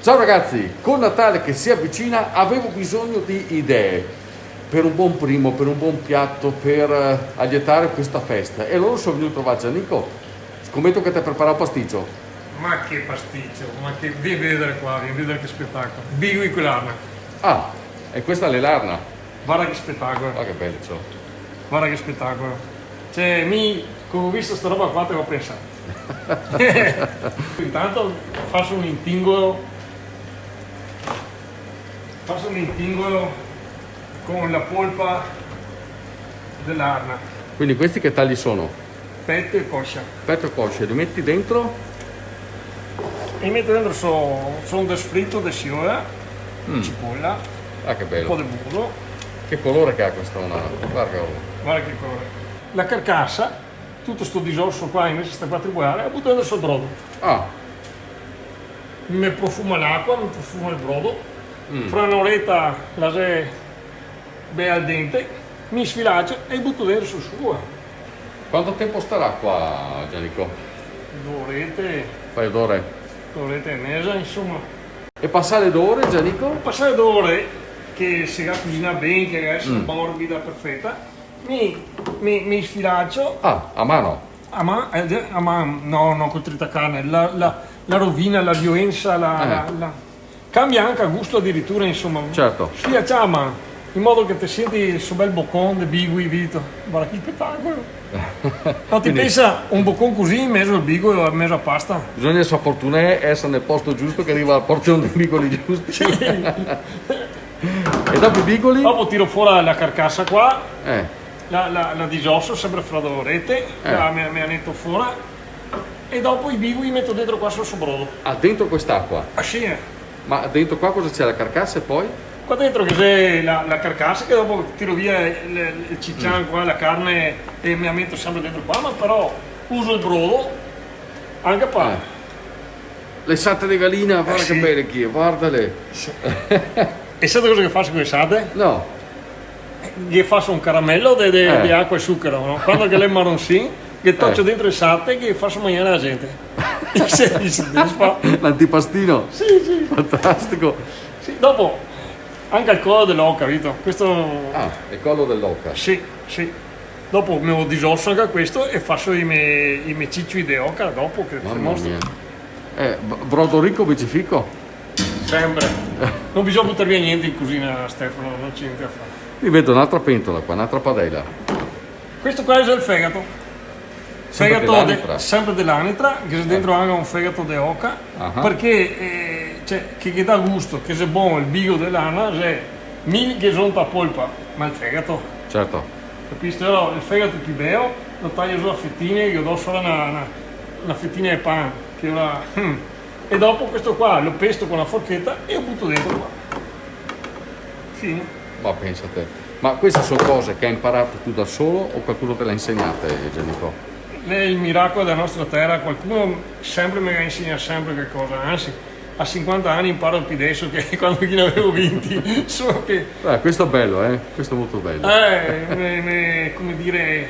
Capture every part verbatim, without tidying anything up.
Ciao ragazzi, col Natale che si avvicina avevo bisogno di idee per un buon primo, per un buon piatto, per eh, allietare questa festa. E allora sono venuto a trovare Giannico. Scommetto che ti hai preparato pasticcio. Ma che pasticcio, ma che... Vien vedare qua, vien vedare che spetacolo. Bigoli co l'arna. Ah, e questa è l'arna. Varda che spetacolo. Ma che bello, ciò. Varda che spetacolo. Cioè, mi, co go visto sta roba qua, te go pensà. Intanto faso un intingolo, faso un intingolo con la polpa de l'arna. Quindi questi che tagli sono? Peto e coscia. Peto e coscia, li metti dentro? E meto dentro so, so un desfrito de ciola, mm, cipolla, ah, che bello, un po' de burro. Che colore che ha questa una? Varda, oh. Varda che colore. La carcasa, tuto sto disoso qua, invese sta qua tribolare, la buto dentro sul brodo. Ah. Me profuma l'acqua, me profuma el brodo. Mm. Fra na oreta la xe bea al dente, mi sfilacio e buto dentro sul sugo. Quanto tempo starà qua, Giannico? Do orete. Paio d'ore? Do orete e meza, insoma. E pasà le do ore, Giannico? Pasà le do ore, che se ga cusinà ben, che ga esà, mm, na morbida perfeta, mi, mi, mi sfilacio. Ah, a mano? A man, eh, a man, no, no, col tritacarne, la, la, la rovina, la violensa, la, eh, la, la... Cambia anca gusto adiritura, insoma. Certo. Sfilacià a man, in modo che te senti sto bel bocon de bigoli, vito. Varda che spetacolo. No, ti pensa, un bocon cusì in mezo al bigolo, in mezo a pasta. Bisogna esar fortunei, esar nel posto giusto, che riva al porzion dei bigoli giusti. Sì. E dopo i bigoli? Dopo tiro fora la carcasa qua, eh, la, la, la disoso, sempre fra do orete, eh, la me, me la neto fora. E dopo i bigoli i meto dentro qua sul brodo. Ah, dentro quest'acqua? Ah, sì, eh. Ma dentro qua cosa c'è, la carcasa e poi? Qua dentro che c'è la, la carcasa, che dopo tiro via el, el cician, mm, qua, la carne, e me la meto sempre dentro qua, ma però uso el brodo anca par... Eh. Le sate de galina, varda che bele che xe, vardale. Sì. E sate cosa che faso co le sate? No. Ghe faso un caramelo de, de, eh, de acqua e sucaro, no? Quando che l'è maronsin, ghe tocio, eh, dentro le sate, ghe faso magnar a la gente. Sì, sì, sì, sì. L'antipastino? Sì, sì. Fantastico. Sì, dopo, anca el colo de l'oca, capito? Questo... Ah, el colo de l'oca. Sì, sì. Dopo me lo disoso anca questo e faso i me, i me cicioi de oca dopo che te mostro. Mamma mia. Eh, b-, brodo rico, bice fico? Sempre. No bisogna butar via gnente in cusina, Stefano, no ghe xe gnente da far. Mi vedo n'altra pentola qua, n'altra padela. Questo qua xe el fegato. Sempre de l'anitra. Fegato de, sempre de l'anitra, che xe dentro anca un fegato de oca, ah, parché, eh, cioè, che, che dà gusto, che xe bon el bigo de l'ana, xe, mi ghe zonto a polpa, ma el fegato. Certo. Capisto? Alora, el fegato pì beo, lo tajo zo a fetine, ghe do sora na, na, na fetina de pan, che ora, mm. E dopo questo qua lo pesto co na forcheta e lo buto dentro qua. Fine. Ma pensa te. Ma queste son cose che te ga inparà ti da solo o qualcuno te le ga insegnate, Giannico? L'è el miracolo dela nostra tera, qualcuno sempre me ga insegnà sempre calcosa, ansi, a sinquanta ani inparo pì deso che quando che ne gavevo vinti, solo che... Eh, questo xe bel, eh? Questo xe molto bel. Eh, me, me, come dire,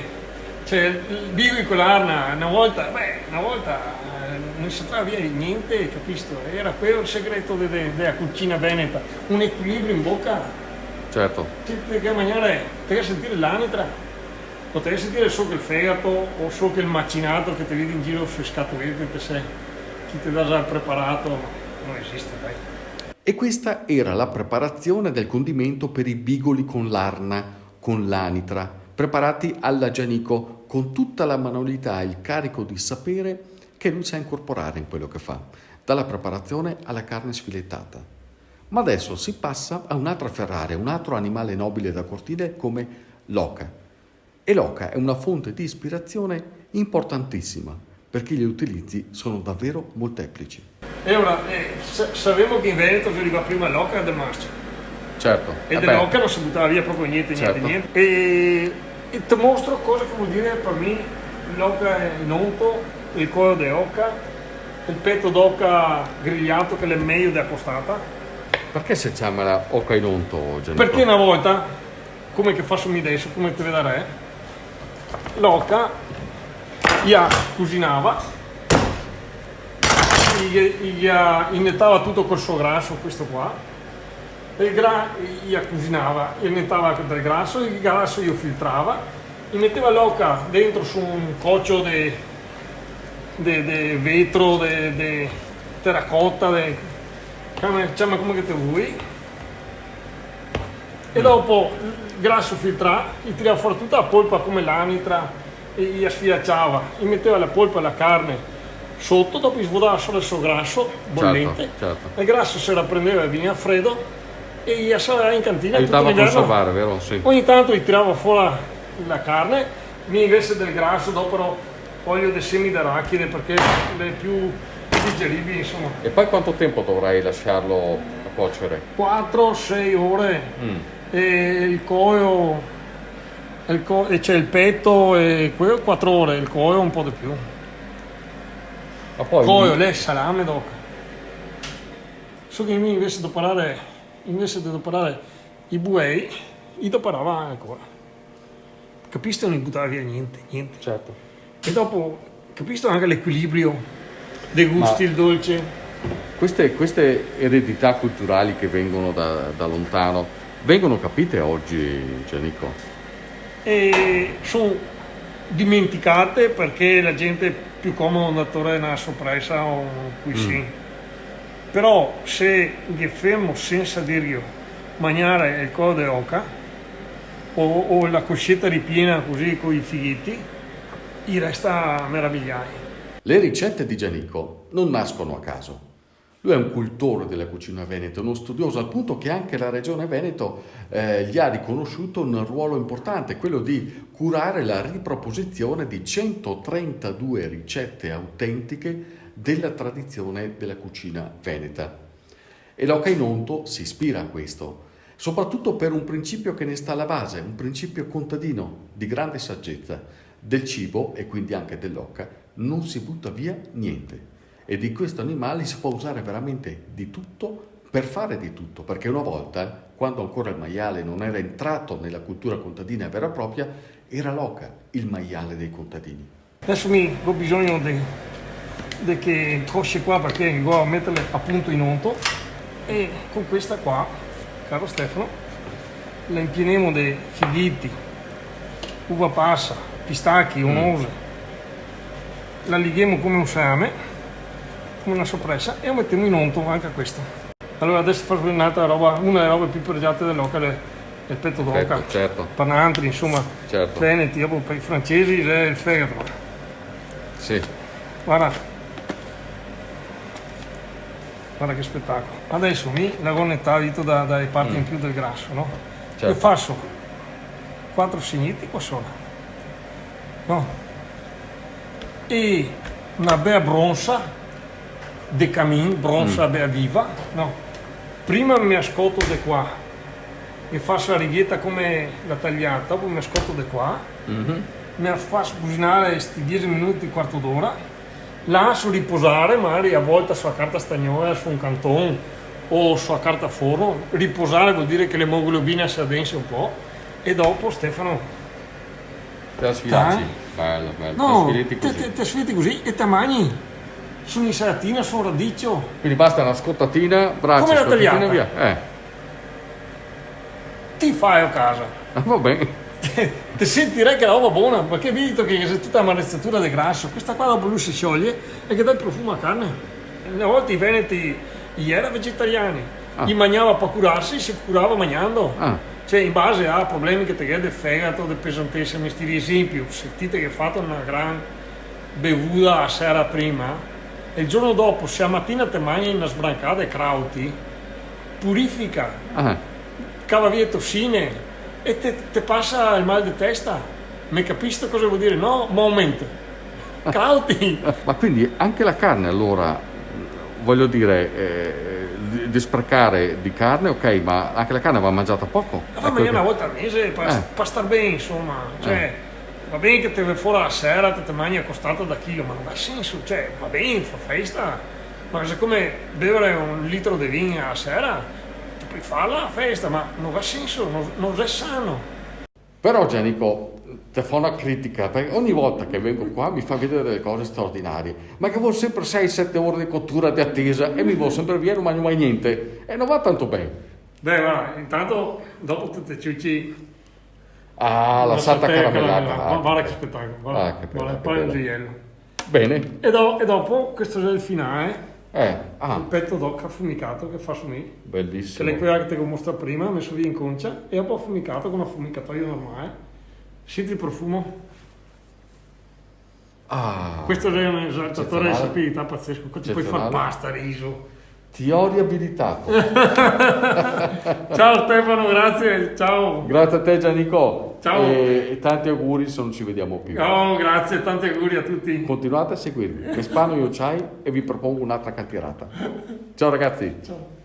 cioè, el bigo co l'arna, na volta, beh, na volta, eh, no se tirava via gnente, capisto? Iera quel el segreto de, de, dela cucina veneta, un equilibrio in boca. Certo. Ti, ti te ga magnà, te ga sentì l'anitra, o te ga sentì solo che el fegato o solo che el macinato che te vedi in giro su le scatolete, te sa, chi te dà za el preparato, no esiste, dai. E questa era la preparazione del condimento per i bigoli con l'arna, con l'anitra, preparati alla Gianico con tutta la manualità e il carico di sapere che lui sa incorporare in quello che fa, dalla preparazione alla carne sfilettata. Ma adesso si passa a un'altra Ferrari, un altro animale nobile da cortile come l'oca. E l'oca è una fonte di ispirazione importantissima, perché gli utilizzi sono davvero molteplici. E ora, eh, sa-, savemo che in Veneto se riva prima l'oca del mascio. Certo. E eh de l'oca no se butava via proprio gnente, gnente, certo, gnente. E, e te mostro cosa che vol dire par mi l'oca in onto, el colo de oca, el peto d'oca grigliato, che l'è mejo dela costata. Perché se ciama la oca in onto, Giannico? Parché na volta come che faso mi deso, come te vedarè, l'oca i la cusinava, I, i, i, eh, i netava tuto col so graso, questo qua. E el gra-, i, i cusinava, i netava del graso, el graso i filtrava, i meteva l'oca dentro su un cocio de, de, de vetro, de, de teracota, de, ciama, ciama come che te vuoi. E dopo el graso filtrà, i tirava fora tuta la polpa come l'anitra, e i la sfilacava, i meteva la polpa, la carne soto, dopo i svodava solo el so graso bolente, certo, certo, e el graso se raprendeva e vegniva fredo, e i la salava in cantina tuto l'inverno. Aiutava a conservare, vero? Sì. Ogni tanto i tirava fora la carne, mi invese del graso doparo olio de semi d'arachide, parché l'è più digeribile, insoma. E poi quanto tempo dovrai lasciarlo cuocere? Quatro, sei ore. Mm. E el coeo, el co-, e c'è el peto e queo quatro ore, el coeo un po' de più. Ma poi... Coeo, l'è salame d'oca. So che mi invese de doparare, invese de doparare i buei, i doparava ancora. Capiste? No i butava via gnente, gnente. Certo. E dopo, capiste anca l'equilibrio dei gusti, el dolce? Ma queste, queste eredità culturali che vengono da, da lontano, vengono capite oggi, Giannico? E son dimenticate parché la gente più comodo andar a tor na sopresa o un cuisin. Mm. Però se ghe femo sensa dirghe magnare el coeo de oca o, o la cosceta ripiena cusì coi figheti, i resta meravigliai. Le ricette di Giannico non nascono a caso. Lui è un cultore della cucina veneta, uno studioso, al punto che anche la Regione Veneto, eh, gli ha riconosciuto un ruolo importante, quello di curare la riproposizione di centotrentadue ricette autentiche della tradizione della cucina veneta. E l'Oca in Onto si ispira a questo, soprattutto per un principio che ne sta alla base, un principio contadino di grande saggezza. Del cibo, e quindi anche dell'oca, non si butta via niente. E di questo animale si può usare veramente di tutto per fare di tutto, perché una volta, quando ancora il maiale non era entrato nella cultura contadina vera e propria, era l'oca il maiale dei contadini. Adeso mi go bisogno de, de che cose qua, parché go a meterle a punto in onto. E con questa qua, caro Stefano, la impienemo de fighiti, uva pasa, pistachi o nose. La lighemo come un salame, come na sopresa, e la metemo in onto anca questa. Alora, adeso faso un'altra roba, una dele robe più pregiate de l'oca, l'è el peto d'oca. Peto, certo. Par nantri, insoma, certo, veneti, dopo par i francesi l'è el fegato. Sì. Varda. Varda che spetacolo. Adeso mi la go netà, dito, da, da le parti in più del graso, no? Certo. E faso quatro segneti qua sora. No? E na bea bronsa de camin, bronsa bea viva, no? Prima me la scoto de qua, e faso la righeta come la taliata, dopo me la scoto de qua, me la faso cusinare sti diese minuti, quarto d'ora, la laso riposare, magari a volta su la carta stagnola, su un canton o su la carta forno. Riposare vol dire che l'emoglobina se adense un po', e dopo, Stefano, Te la sfilati. Dai. Bello, bello. No, te sfilati te, cusì. Te, te sfilati cusì e te la magni. Su un'insalata, su un radicio. Quindi basta una scotatina, brace, come la scotatina, taliata, via. Eh. Ti falo a casa. Ah, va ben. Te, te sentirè che la roba bona, parché vedo che xe tuta la marezatura de graso. Questa qua dopo lu se sioglie e ghe dà el profumo a carne. Na volta i veneti, i era vegetariani. Ah. I magnava par curarse, se curava magnando. Ah. Cioè, in base a problemi che te ghè de fegato, de pesantesa, mestieri, esempio, se ti te ghè fato na gran bevuda a sera prima, e el giorno dopo, se a matina te magni na sbrancada de crauti, purifica, ah, cava via tossine e te, te pasa el mal de testa. Me capiste cosa vol dire? No, moment. Crauti. Ma quindi anche la carne allora, voglio dire, eh, di, di sprecare di carne, ok, ma anche la carne va mangiata poco. La va magnà na volta al mese, par, eh, par star ben, insoma. Cioè, eh, va ben che te ve fora a sera, te, te magni na costata da chilo, ma no ga senso, cioè, va ben, fa festa, ma xe come bevare un litro de vin a sera, te pol farla a festa, ma no ga senso, no, no xe sano. Però, Giannico, te fao na critica, parché ogni volta che vegno qua me fa vedar dele cose straordinarie, ma ghe vol sempre sei, sete ore de cotura, de atesa, e mi vao sempre via e no magno mai gnente, e no va tanto ben. Beh, guarda, intanto dopo te, te ciuci Ah, la una salsa salsa caramelata. caramellata. Ah, Guarda che che bello. Spettacolo, guarda, Ah, che bello, guarda, che poi un bello. gioiello. Bene. E, do- e dopo, questo xe el finale, Eh, ah, el peto d'oca afumicato che faso mi, che bellissimo. l'è quela che te go mostrà prima, meso via in concia, e dopo afumicato co un afumicatoio normale. Senti el profumo? Ah, Questo xe un esaltatore de eccezionale. sapidità pazesco, qua te pol far Eccezionale. Pasta, riso. Ti ho riabilitato. Ciao Stefano, grazie, ciao. Grazie a te, Giannico. Ciao. E, e tanti auguri se non ci vediamo più. Oh, grazie, tanti auguri a tutti. Continuate a seguirmi. Vespano Io C'hai e vi propongo un'altra cantierata. Ciao ragazzi. Ciao.